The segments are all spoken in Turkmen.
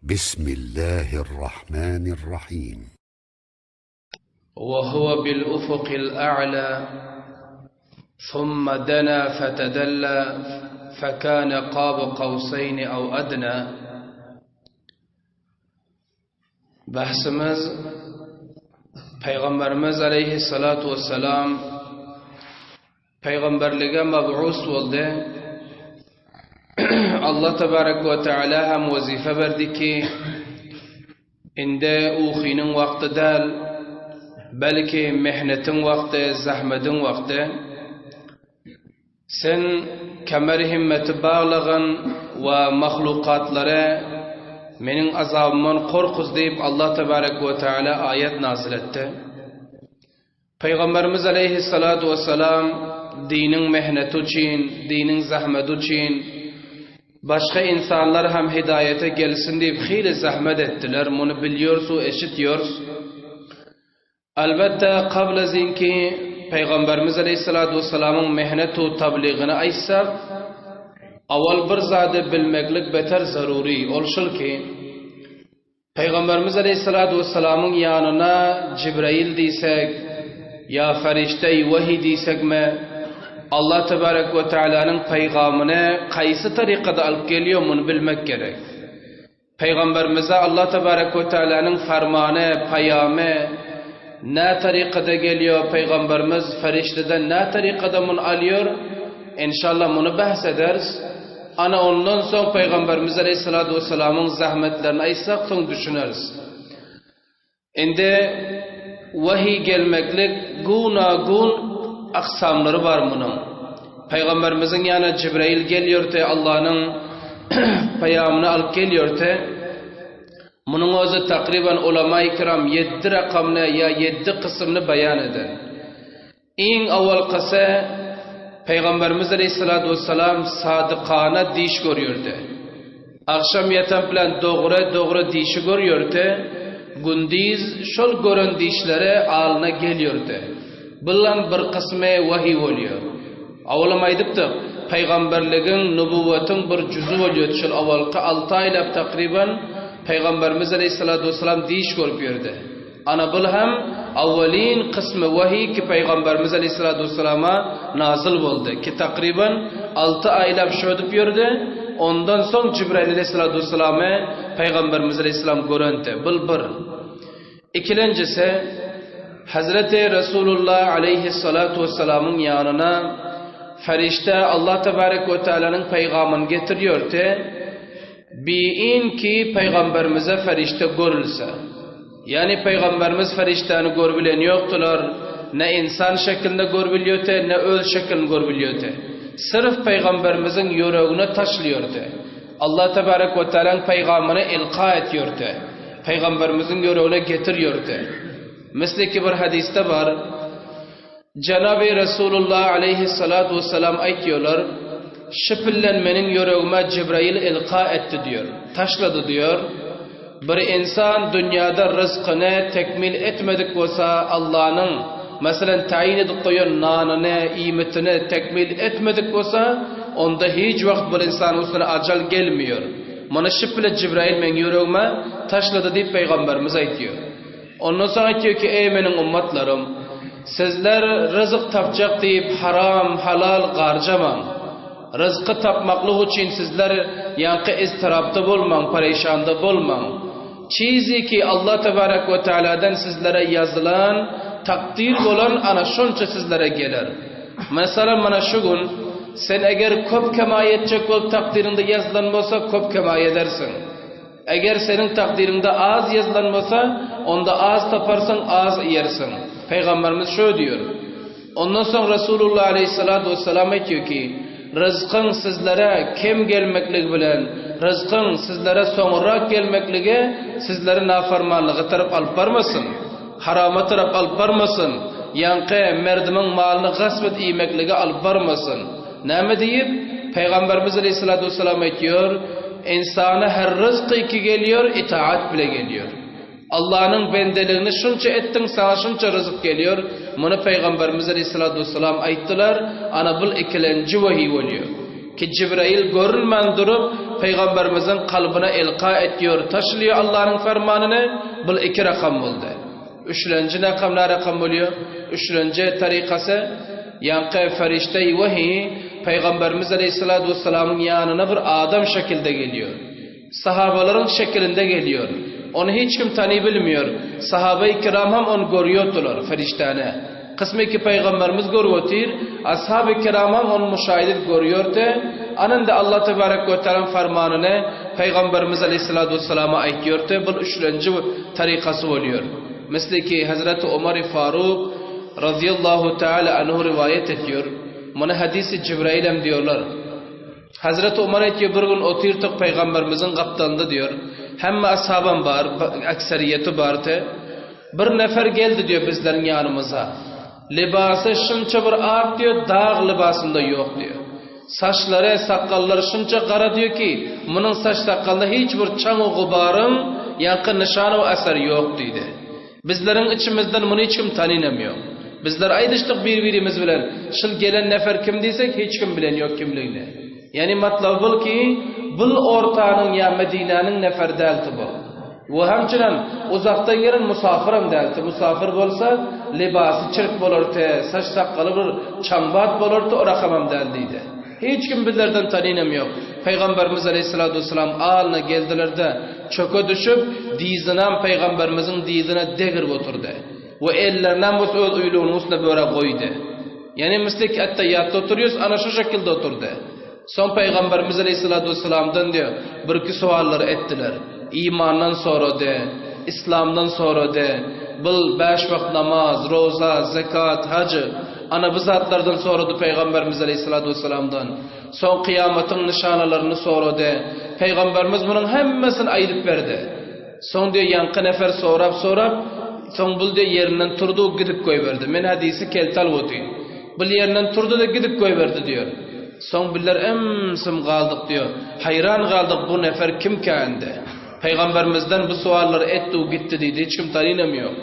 Bismillahirrahmanirrahim. وهو بالأفق الأعلى ثم دنا فتدلى فكان قاب قوسين أو أدنى Bahsimiz Pygamberimiz aleýhissalatu wessalam pygamberlige mab'us boldy. Allah tebarek we teala hem wezife berdi ki indi uhynyň wagty däl, belki mehnetiň wagty, zahmediň wagty. Sen kemer himmeti baglagyn we mahlukatlary Meniň azabymdan gorkuz diýip Allah tebarek we teala aýat nazyl etdi. Pygamberimiz aleýhissalatu wessalam diniň mehneti üçin, diniň zahmeti üçin başga insanlar hem hidaýete gelsin diýip hili zahmet etdiler. Muny bilýors we eşitýors. Elbetde, kabl zinki Pygamberimiz aleýhissalatu wessalamyň mehnet u tabligyny aýtsak, awal bir zady bilmeklik beter zarury, ol şul ki, Pygamberimiz aleýhissalatu wessalamyň ýanyna Jibrail diýsek, ýa ferişde-i wehiý diýsekmi, Allah tebarek we tealanyň peýgamyny kaýsy tarykada alyp gelýär, muny bilmek gerek. Pygamberimize Allah tebarek we tealanyň fermany, paýamy nä tarykada gelýär, pygamberimiz ferişdeden nä tarykada muny alýar, enşallah muny bahs ederis. Ana ondan soň pygamberimiz aleýhissalatu wessalamyň zahmetlerini aýtsak soň düşüneris. Indi wahiý gelmeklik guna-gun aksamlary bar munuň. Pygamberimiziň ýanyna Jibrail gelýärdi, Allanyň paýamyny alyp gelýärdi. Munuň özi takryban ulama-i kiram ýeddi rakamny ýa ýeddi kysymny baýan eden. Iň owalkysy Pygamberimiz aleýhissalatu wessalam sadykana diş görýärdi. Agşam ýatan bilen dogry dogry dişi görýärdi, gündiz şol gören dişleri alyna gelýärdi. Bulam bir kysmy wahyý bolýar. Owalam aýdypdyk, pygamberligiň, nubuwwatyň bir jüzi bolýardy şol owalky alty aýlap takryban Pygamberimiz aleýhissalatu wessalam diş görüp ýördi. Ana bul hem awwalin kysmy wahiý ki Pygamberimiz aleýhissalatu wessalama nazyl boldy, ki takryban alty aýlap şödüp ýördi, ondan soň Jibrail aleýhissalatu wessalamy Pygamberimiz aleýhissalam görenti. Bul bir. Ikilenjisi, Hezreti Resulullah aleýhissalatu wessalamyň ýanyna ferişde Allah tebarek we tealanyň peýgamyny getirýärdi, Biin ki Pygamberimize ferişde görülse. Ýagny Pygamberimiz ferişdäni görübilen ýokdular, ne insan şeklinde görübilýärdi, ne öz şeklini görübilýärdi. Syrf Pygamberimiziň ýüregine taşlaýardy. Allah tebarek we tealaň peýgamyny ilka etýärdi. Pygamberimiziň ýüregine getirýärdi. Misli ki bir hadysda bar, Jenaby Resulullah aleýhissalatu wessalam aýtýarlar, Şu pillen meniň ýüregime Jibrail ilka etdi diýer, taşlady diýer. Bir ynsan dünýäde ryzkyny tekmil etmedik bolsa, Allanyň, meselem, taýyn edip goýan nanyny, iýmitini tekmil etmedik bolsa, onda hiç wagt bir ynsanyň üstüne ajal gelmeýär. Muny şu pille Jibrail meň ýüregime taşlady diýip pygamberimiz aýtýar. Ondan soň aýtýar ki, Eý meniň ummatlarym! Sizler ryzyk tapjak diýip haram, halal garjamaň. Ryzky tapmaklyk üçin sizler ýaňky iztirapda bolmaň, pereýşanda bolmaň. Çizi ki Allah tebarek we tealadan sizlere ýazylan, takdyr bolan ana şonça sizlere geler. Meselem mana şu gün sen eger köp kemaý etjek bolup takdyryňda ýazylan bolsa köp kemaý edersiň. Eger seniň takdyryňda az ýazylan bolsa, onda az taparsyň, az iýersiň. Pygamberimiz şöý diýür. Ondan soň Resulullah aleýhissalatu wessalam aýtýar ki, Ryzkyň sizlere kem gelmekligi bilen, ryzkyň sizlere soňurrak gelmekligi sizleri nafarmanlyga tarap alyp barmasyn, harama tarap alyp barmasyn, ýaňky merdimiň malyny gasp edip iýmeklige alyp barmasyn. Näme diýip, Pygamberimiz aleýhissalatu wessalam aýtýar, Ynsana her ryzky ki gelýär, itaat bile gelýär. Allanyň bendeligini şunça etdiň, saňa şunça ryzyk gelýär. Muny Pygamberimiz aleýhissalatu wessalam aýtdylar, ana bul ikilenji wehiý bolýar. Ki Jibrail görünmän durup Pygamberimiziň kalbyna elka etýär, taşlaýar Allanyň fermanyny, bul iki rakam boldy. Üçlenji nakam nä rakam bolýar? Üçlenji tarykasy, ýaňky ferişde-i wehiý Pygamberimiz aleýhissalatu wessalamyň ýanyna bir adam şekilde gelýär. Sahabalaryň şekilinde gelýär. Ony hiç kim tany bilmeýär. Sahabeýi kiram hem ony görýärdiler, ferişdäni. Kysmy ki Pygamberimiz görüp otyr, ashaby kiram hem ony muşahide edip görýärdi. Ananda Allah tebarek we teala fermanyny Pygamberimiz aleýhissalatu wessalama aýtýardy. Bul üçlenji tarykasy bolýar. Misli ki Hazreti Omar Faruk razyýallahu teala anhu riwaýat etýär. Muny hadisi Jibrail hem diýorlar. Hazreti Omar aýtýar, bir gün otyrdyk Pygamberimiziň gapdalynda diýýär. Hemme ashabam bar, ekseriýeti bardy. Bir nefer geldi diýýär bizleriň ýanymyza. Lybasy şunça bir ak diýýär, dag lybasynda ýok diýýär. Saçlary, sakgallary şunça gara diýýär ki, munuň saç-sakgalynda hiç bir çaň-u gubaryň ýaňky nyşan-u eseri ýok diýdi. Bizleriň içimizden muny hiç kim tanynam ýok. Bizler aýdyşdyk bir-birimiz bilen, şul gelen nefer kim diýsek, hiç kim bilen ýok kimligini. Ýagny matlaby bul ki, bul ortanyň ýa Medinäniň neferi dälti bul. We hemçinem uzakdan gelen musafiram dälti. Musafir bolsa, lybasy çirk bolarty, saç-sakgaly bir çaňbat bolarty, o rakamam däl diýdi. Hiç kim bizlerden tanynam ýok. Pygamberimiz aleýhissalatu wessalam alyna geldiler-de, çöke düşüp, dyzynam Pygamberimiziň dyzyna degirip oturdy. We ellerinem bolsa öz uýlugynyň üstüne böre goýdy. Ýagny misli ki etteýýatda oturýas, ana şu şekilde oturdy. Soň Pygamberimiz aleýhissalatu wessalamdan diýýär, birki sowallar etdiler. Imandan sorady, Yslamdan sorady, bil bäş wagt namaz, roza, zekat, haj, Ana bu zatlardan sorady Pygamberimiz aleýhissalatu wessalamdan. Soň kyýamatyň nyşanalaryny sorady. Pygamberimiz munuň hemmesini aýdyp berdi. Soň diýýär ýaňky nefer sorap-sorap, soň bul diýýär ýerinden turdy gidip goýberdi. Men hadysy kelte alyp otyryn. Bul ýerinden turdy-da gidip goýberdi diýýär. Soň bizler üm-süm galdyk diýýär. Haýran galdyk bu nefer kimkä indi? Pygamberimizden bu sowallary etdi u gitdi diýdi. Hiç kim tanynam ýok.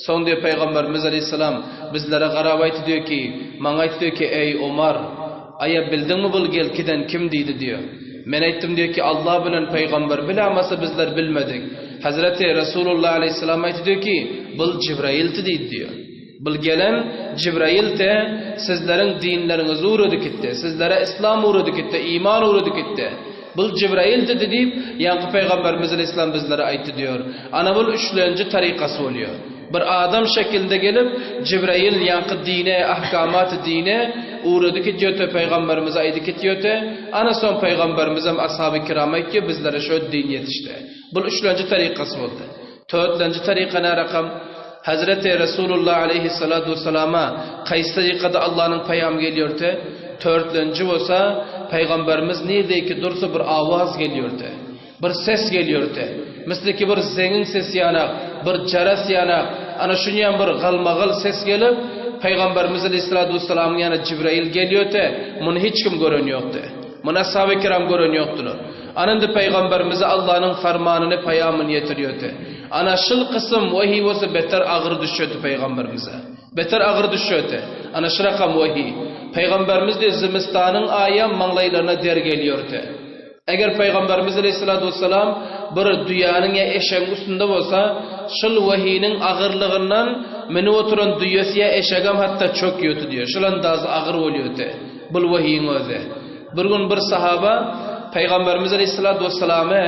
Soň diýýär Pygamberimiz aleýhissalam bizlere garap aýtdy diýýär ki, maňa aýtdy diýýär ki, Eý Omar, aýa bildiňmi bul gelkiden kim diýdi diýýär. Men aýtdym diýýär ki, Allah bilen Pygamber bilamasa bizler bilmedik. Hazreti Resulullah aleýhissalam aýtdy diýýär ki, bul Jibraildi diýdi diýýär. Bul gelen Jibraildi, sizleriň dinleriňizi ugrady gitdi, sizlere Islam ugrady gitdi, iman ugrady gitdi. Bul Jibraildi diýip, ýaňky Pygamberimiz aleýhissalam bizlere aýtdy diýýär. Ana bul üçlenji tarykasy bolýar. Bir adam şekilinde gelip, Jibrail ýaňky dine, ahkamaty dine ugrady gitýärdi, Pygamberimize aýdy gitýärdi. Ana soň Pygamberimizem ashaby kirama aýtýar, bizlere şo din ýetişdi. Bul üçlenji tarykasy boldy. Törtlenji taryka nä rakam? Hezreti Resulullah aleýhissalatu wessalama kaýsy tarykada Allanyň paýamy gelýärdi? Törtlenji bolsa, Pygamberimiz nirdeki dursa bir awaz gelýärdi. Bir ses gelýärdi. Misli ki bir zeňiň sesi ýanak, bir jaras ýanak, ana şunýan bir galmagal ses gelip, Pygamberimiz aleýhissalatu wessalamyň ýanyna Jibrail gelýärdi. Muny hiç kim gören ýokdy. Muny ashaby kiram gören ýokdular. Ana indi Pygamberimize Allanyň farmanyny, paýamyny ýetirýärdi. Ana şul kysym wehiý bolsa beter agyr düşýärdi Pygamberimize. Beter agyr düşýärdi. Ana şu rakam wehiý. Pygamberimiz diýip zimistanyň aýam maňlaýlaryna der gelýärdi. Eger Pygamberimiz aleýhissalatu wessalam bir düýäniň ýa eşegiň üstünde bolsa, şul wehiniň agyrlygyndan münüp oturan düýesi ýa eşegem hatda çökýärdi diýýär. Şul andaz agyr bolýardy bul wehiň özi. Bir gün bir sahaba Pygamberimiz aleýhissalatu wessalamy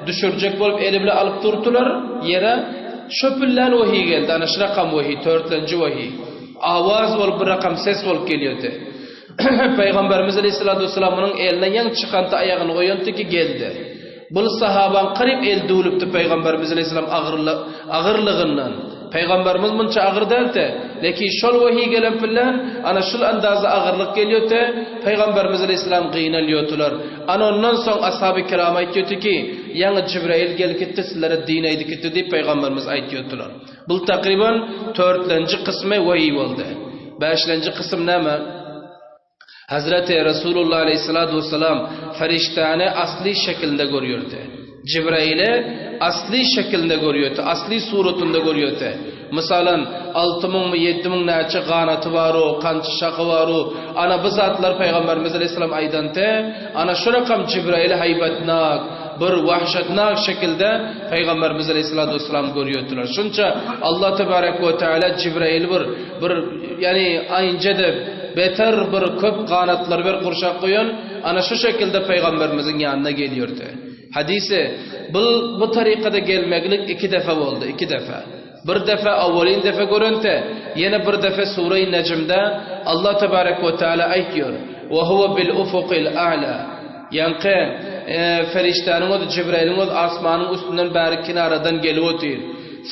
düşürjek bolup eli bile alyp durdylar ýere. Şöpüllän wehiý geldi. Ana şu rakam wehiý, törtlenji wehiý. Awaz bolup bir rakam ses bolup gelýärdi. Pygamberimiz aleýhissalatu wessalam munuň eline ýaňy çykanta aýagyny goýandy ki geldi. Bul sahabaň garyp eli düwlüpdi Pygamberimiz aleýhissalam agyrlygyndan. Pygamberimiz munça agyr däldi. Lekin şol wehiý gelen bilen ana şul andaza agyrlyk gelýärdi. Pygamberimiz aleýhissalam gynalýardylar. Ana ondan soň ashaby kiram aýtýardy ki, ýaňy Jibrail gelip gitdi, sizlere din aýdyp gitdi diýip Pygamberimiz aýtýardylar. Bul takryban törtlenji kysmy wehiý boldy. Bäşlenji kysym näme? Hazreti Resulullah aleyhissalatu vesselam feriştäni asly şekilinde görýärdi. Jibraili asly şekilinde görýärdi, asly suratynda görýärdi. Mysalan, 6000 my, 7000 näçe ganaty bar-u, kança şahy bar-u, ana bu zatlar Pygamberimiz aleyhisselam aýdante, ana şu rakam Jibraili haýbatnak, bir wahşetnak şekilde Pygamberimiz aleyhissalatu vesselam görýärdiler. Şunça Allah tebarek we teala Jibraili bir bir ýani aýynca-da beter bir köp ganatlar bir gurşap goýan, ana şu şekilde Pygamberimiziň ýanyna gelýärdi. Hadisi bu bu tarikada gelmeklik iki defa boldy, iki defa. Bir defa awwalin defa görente, ýene bir defa sure-i Necmde Allah tebarek we teala aýtýar: "Ve huve bil ufukil a'la." Ýaňky e, feriştäniň özi Jibrailiň özi asmanyň üstünden bäri kenaradan gelip otyr.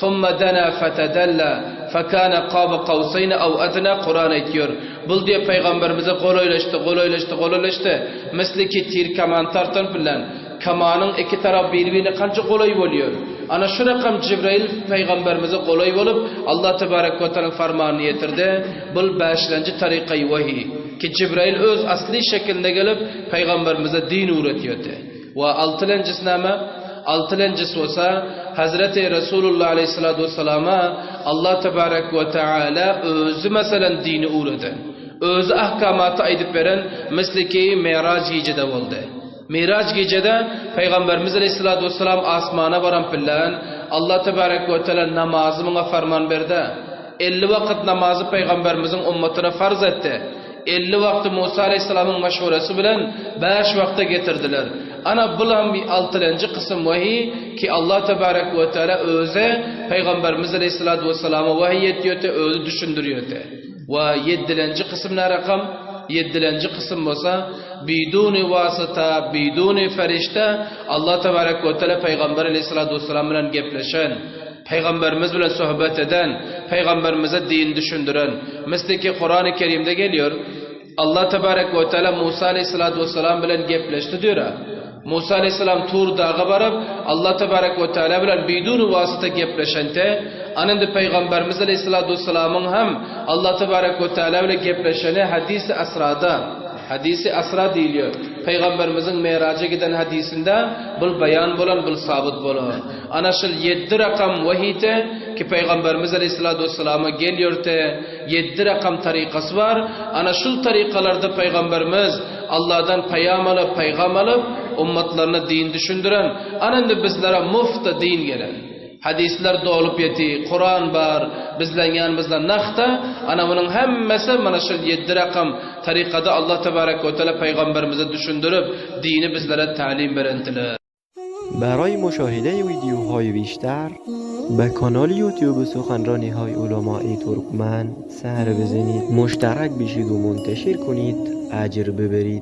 Summa dana fatadalla fakana qaba qawsayn aw adna Kuran aýtýar. Bul diýe pygamberimize golaýlaşdy, golaýlaşdy, golaýlaşdy. Misli ki tir kaman tartan bilen kamanyň iki tarap bir-birine kança golaý bolýar. Ana şu rakam Jibrail pygamberimize golaý bolup Allah tebarek we taala farmanyny ýetirdi. Bul bäşlenji tarikaý wahi ki Jibrail öz asly şeklinde gelip pygamberimize din öwretýärdi. We altylenjisi näme? Altylenjisi bolsa Hazreti Resulullah aleyhissalatu vesselama Allah tebarek we taala özü meselen dini öwreden. Özü ahkamaty aýdyp beren misli ki Miraç gijede boldy. Miraç gijede Peygamberimiz aleyhissalatu vesselam asmana baran bilen Allah tebarek we taala namazy muňa farman berdi. 50 wagt namazy Peygamberimiziň ummatyna farz etdi. 50 wagty Musa aleyhisselamyň meşhuresi bilen 5 wagta getirdiler. Ana bulam altylenji kysym wahi ki Allah tebarek we taala öze Peygamberimiz aleyhissalatu vesselama wahiy etýärdi, özi düşündirýärdi. We ýedilenji kysym ne rakam? Ýedilenji kysym bolsa biduni wasita, biduni ferişte Allah tebarek we taala Peygamber aleyhissalatu vesselam bilen gepleşen, Peygamberimiz bilen sohbet eden, Peygamberimize din düşündiren. Misli ki Kur'an-ı Kerim'de geliyor. Allah tebarek ve teala Musa aleyhissalatu vesselam bilen gepleşti diyor. Musa aleyhisselam Tur dağa baryp Allah tebarek ve teala bilen biduni wasita gepleşente, anende Peygamberimiz aleyhissalatu vesselamyň hem Allah tebarek ve teala bilen gepleşeni hadisi asrada, hadisi asra diýiliyor. Peygamberimiziň Miraja giden hadisinde bul bayan bolan, bul sabit bolan. Ana şul 7 rakam wahite ki Peygamberimiz aleyhissalatu vesselama geliyor te 7 rakam tarikasy bar. Ana şul tarikalarda Peygamberimiz Allah'dan payam alyp, paygam alyp, ummatlaryna din düşündiren, ana indi bizlere mufta din gelen. Hadisler dolup ýeti, Kur'an bar, bizlen ýanymyzda nahta, ana bunun hemmesi mana şu 7 rakam tarikada Allah tebarek ve teala peygamberimize düşündirip dini bizlere talim berentiler. برای مشاهده ویدیوهای بیشتر به کانال یوتیوب سخنرانی های علماء ترکمن سر بزنید مشترک بشید و منتشر کنید اجر ببرید.